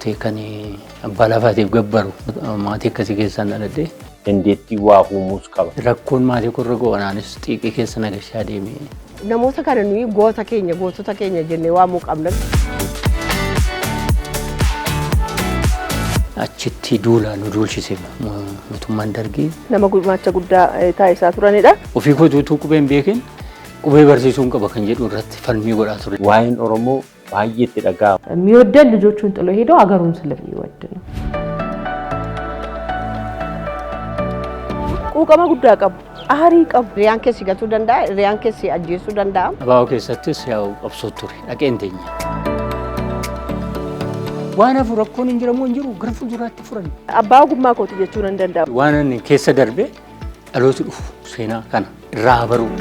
qotee kan abbaa lafaatiif gabbaru maatii akkasii keessaan dhaladhe. Dandeettii waa uumuus qaba. Rakkoon maatii korra go'anaanis xiiqii keessa nagashaa deeme. Namoota kana nuyi goota keenya gootota keenya jennee waamuu qabna. Achitti duula nu duulchise mootummaan dargii. Nama gumaacha guddaa taasisaa turanidha. Ofii kootu utuu qubee hin beekin qubee barsiisuun qaba kan jedhu irratti falmii godhaa ture. Waa'een Oromoo baay'ee itti dhaga'ama. የሚወደን ልጆቹን ጥሎ ሄደው አገሩን ስለሚወድ ነው። Quuqama guddaa qabu. Aarii qabu. Hiriyaan keessi gatuu danda'a, hiriyaan keessi ajjeesuu danda'a. Abaaboo keessattis yaa'u qabsoo ture dhaqee hin teenye. Waan hafu rakkoon hin jiramu hin jiru gara fuulduraatti furan. Abbaa ogummaa kooti jechuu nan danda'a. Waan inni keessa darbe dhalooti dhufu seenaa kana irraa haa baruu.